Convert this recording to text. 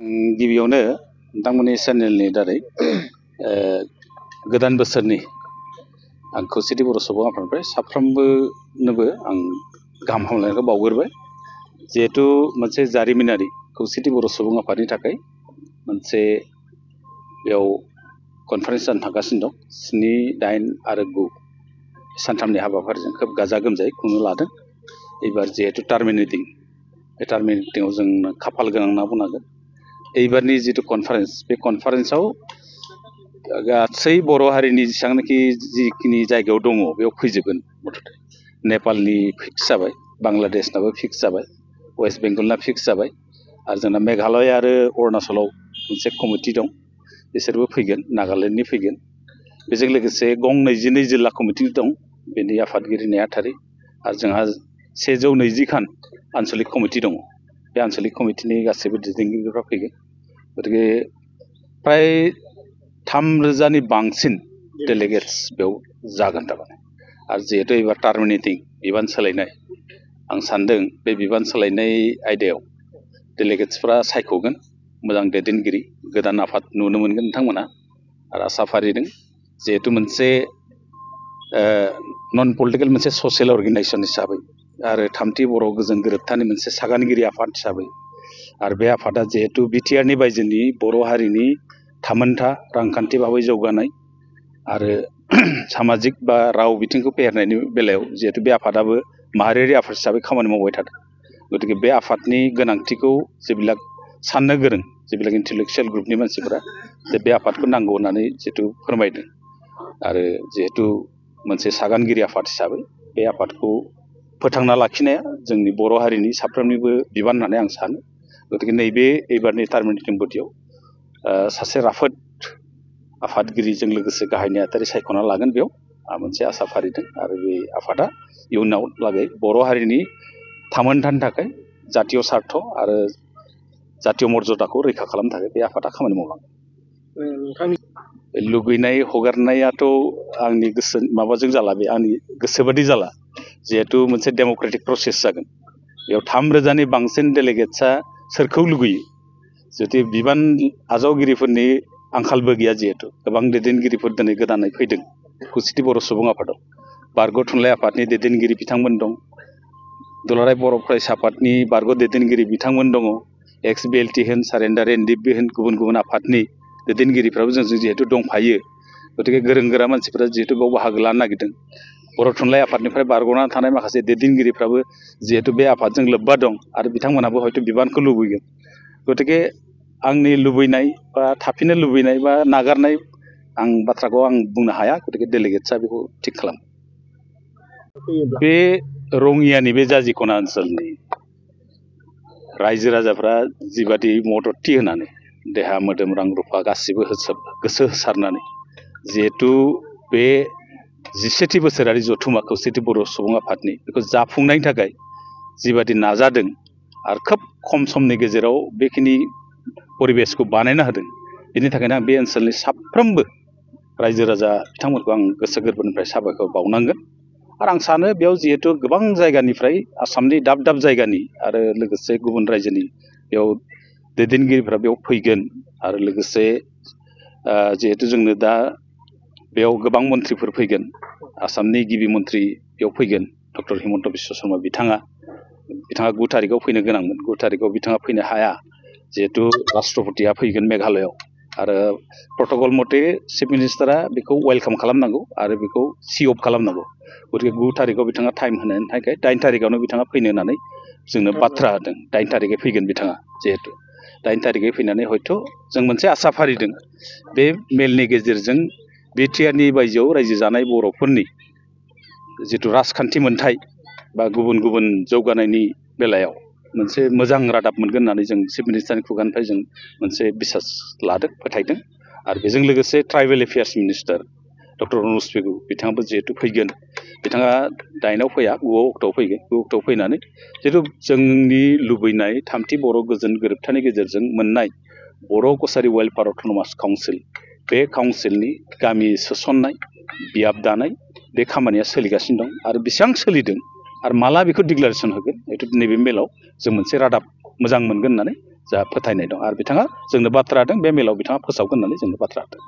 गिबियावनो नोंथांमोननि चेनेलनि दारै गोदान बोसोरनि आं खौसेथि बर' सुबुं आफादनिफ्राय साफ्रोमबोनोबो आं गाहाम हामलायनायखौ बावग्रोबाय। जिहेतु मोनसे जारिमिनारि खौसेथि बर' सुबुं आफादनि थाखाय मोनसे बेयाव कनफारेन्स जानो थांगासिनो दं। 7, 8 आरो 9 सानथामनि हाबाफारिजों खोब गाजा गोमजायै खुंनो लादों। एबार जिहेतु टार्मिनेटिं, बे टार्मिनेटिंआव जों खाफाल गोनां होनना बुंनांगोन। एबारनि जितु कनफारेन्स, बे कनफारेन्सआव गासै बर' हारिनि जेसेबांनाखि जिखिनि जायगायाव दङ बेयाव फैजोबगोन। मथथे नेपालनि फिक्स जाबाय, बांलादेशनाबो फिक्स जाबाय, वेस्ट बेंगलना फिक्स जाबाय, आरो जोंना मेघालय आरो अरुणाचलाव मोनसे कमिटि दं, बिसोरबो फैगोन, नागालेण्डनि फैगोन। बेजों लोगोसे गं 22 जिल्ला कमिटि दं, बेनि आफादगिरि नेहाथारि, आरो जोंहा 120 खान आन्सलिक कमिटि दङ। बे आन्सलिक कमिटिनि गासैबो दैदेनगिरिफ्रा फैगोन। गतिके प्राय 3000नि बांसिन डेलिगेट्स बेयाव जागोन थारमाने। आरो जिहेतु एबार टार्मिनेटिं, बिबान सोलायनाय, आं सान्दों बे बिबान सोलायनाय आयदायाव डेलिगेट्सफ्रा सायख'गोन मोजां दैदेनगिरि, गोदान आफाद नुनो मोनगोन नोंथांमोना। आरो आसा फारिदों जिहेतु मोनसे नन पलिटिकेल मोनसे ससियेल अर्गेनाइजेसन हिसाबै आरो थामथि बर' गोजोन गोरोबथानि मोनसे सागानगिरि आफाद हिसाबै, आरो बे आफादा जिहेतु बिटिआरनि बायजोनि बर' हारिनि थामोनथा रांखान्थि भाबै जौगानाय आरो सामाजिक बा राव बिथिंखौ फेहेरनायनि बेलायाव जिहेतु बे आफादाबो माहारियारि आफाद हिसाबै खामानि मावबाय थादों। गतिके बे आफादनि गोनांथिखौ जेब्ला साननो गोरों, जेब्ला इन्टेलेक्सुयेल ग्रुपनि मानसिफोरा बे आफादखौ नांगौ होननानै जिहेतु फोरमायदों। आरो जिहेतु मोनसे सागानगिरि आफाद हिसाबै बे आफादखौ फोथांना लाखिनाया जोंनि बर' हारिनि साफ्रोमनिबो बिबान होननानै आं सानो। गतिके नैबे एबारनि टार्मिनेटिं बडियाव सासे राफोद आफादगिरिजों लोगोसे गाहाय नेहाथारि सायख'ना लागोन। बेयाव आं मोनसे आसा फारिदों। आरो बे आफादा इयुनाव लागै बर' हारिनि थामोनथानि थाखाय जातीय सार्थ आरो जातीय मर्यादाखौ रैखा खालामनो थाखाय बे आफादा खामानि मावलांगोन। लुबैनाय हगारनायाथ' आंनि गोसो माबाजों जाला, बे आंनि गोसोबादि जाला। जिहेतु मोनसे डेम'क्रेटिक प्रसेस जागोन, बेयाव 3000नि बांसिन डेलिगेट्सआ सोरखौ लुगैयो? जुदि बिबान आजावगिरिफोरनि आंखालबो गैया, जिहेतु गोबां दैदेनगिरिफोर दिनै गोदानै फैदों खौसेथि बर' सुबुं आफादाव। बारग' थुनलाइ आफादनि दैदेनगिरि बिथांमोन दं, दुलाराय बर' फरायसा आफादनि बारग' दैदेनगिरि बिथांमोन दङ, एक्स बिएलटि होन, सारेन्डार एनडिएफबि होन, गुबुन गुबुन आफादनि दैदेनगिरिफ्राबो जोंजों जिहेतु दंफायो। गतिके गोरों गोरा मानसिफोरा जिहेतु बेयाव बाहागो लानो नागिरदों। बर' थुनलाइ आफादनिफ्राय बारग'नानै थानाय माखासे दैदेनगिरिफ्राबो जिहेतु बे आफादजों लोब्बा दं, आरो बिथांमोनहाबो हयथ' बिबानखौ लुबैगोन। गतिके आंनि लुबैनाय बा थाफिननो लुबैनाय बा नागारनाय आं बाथ्राखौ आं बुंनो हाया। गतिके डेलिगेट्सआ बेखौ थिग खालामो। बे रङियानि बे जाजिखना ओनसोलनि रायजो राजाफ्रा जिबादि मददथि होनानै देहा मोदोम रां रुफा गासिबो गोसो होसारनानै जिहेतु बे 17थि बोसोरारि जथुम्मा खौसेथि बर' सुबुं आफादनि बेखौ जाफुंनायनि थाखाय जिबादि नाजादों आरो खोब खम समनि गेजेराव बेखिनि परिबेसखौ बानायना होदों, बेनि थाखायनो आं बे ओनसोलनि साफ्रोमबो रायजो राजा बिथांमोनखौ आं गोसो गोरबोनिफ्राय साबायखर बावनांगोन। आरो आं सानो बेयाव जिहेतु गोबां जायगानिफ्राय, आसामनि दाब दाब जायगानि आरो लोगोसे गुबुन रायजोनि बेयाव दैदेनगिरिफ्रा बेयाव फैगोन। आरो लोगोसे जिहेतु जोंनो दा बेयाव गोबां मन्थ्रिफोर फैगोन। आसामनि गिबि मन्थ्रि बेयाव फैगोन, डक्टर हिमन्त बिश्व शर्मा बिथाङा 9 थारिखआव फैनो गोनांमोन। 9 थारिखआव बिथाङा फैनो हाया, जिहेतु राष्ट्रपतिया फैगोन मेघालयआव। आरो प्रट'कल मथे चिफ मिनिस्टारा बेखौ वेलकाम खालामनांगौ आरो बेखौ सी अफ खालामनांगौ। गतिके 9 थारिखआव बिथाङा टाइम होनायनि थाखाय 8 थारिखआवनो बिथाङा फैनो होननानै जोंनो बाथ्रा होदों। 8 थारिखै फैगोन बिथाङा। जिहेतु 8 थारिखै फैनानै हयथ' जों मोनसे आसा फारिदों बे मेलनि गेजेरजों बिटिआरनि बायजोआव रायजो जानाय बर'फोरनि जिथु राजखान्थि मोन्थाय बा गुबुन गुबुन जौगानायनि बेलायाव मोनसे मोजां रादाब मोनगोन होननानै जों चिफ मिनिस्टारनि खुगानिफ्राय जों मोनसे बिसास लादों, फोथायदों। आरो बेजों लोगोसे ट्राइबेल एफेयार्स मिनिस्टार डक्टर अनुज पेगु बिथाङाबो जिहेतु फैगोन। बिथाङा 8आव फैया, 9 अक्ट'आव फैगोन। 9 अक्ट'आव फैनानै जिहेतु जोंनि लुबैनाय थामथि बर' गोजोन गोरोबथानि गेजेरजों मोननाय बर' कसारि वेलफेयार अट'नमास काउन्सिल, बे काउन्सिलनि गामि सोसननाय, बियाब दानाय बे खामानिया सोलिगासिनो दं। आरो बेसेबां सोलिदों आरो माला बेखौ डिक्लारेसन होगोन, हयथ' नैबे मेलाव जों मोनसे रादाब मोजां मोनगोन होननानै जा फोथायनाय दं आरो बिथाङा जोंनो बाथ्रा होदों बे मेलाव बिथाङा फोसावगोन होननानै जोंनो बाथ्रा होदों।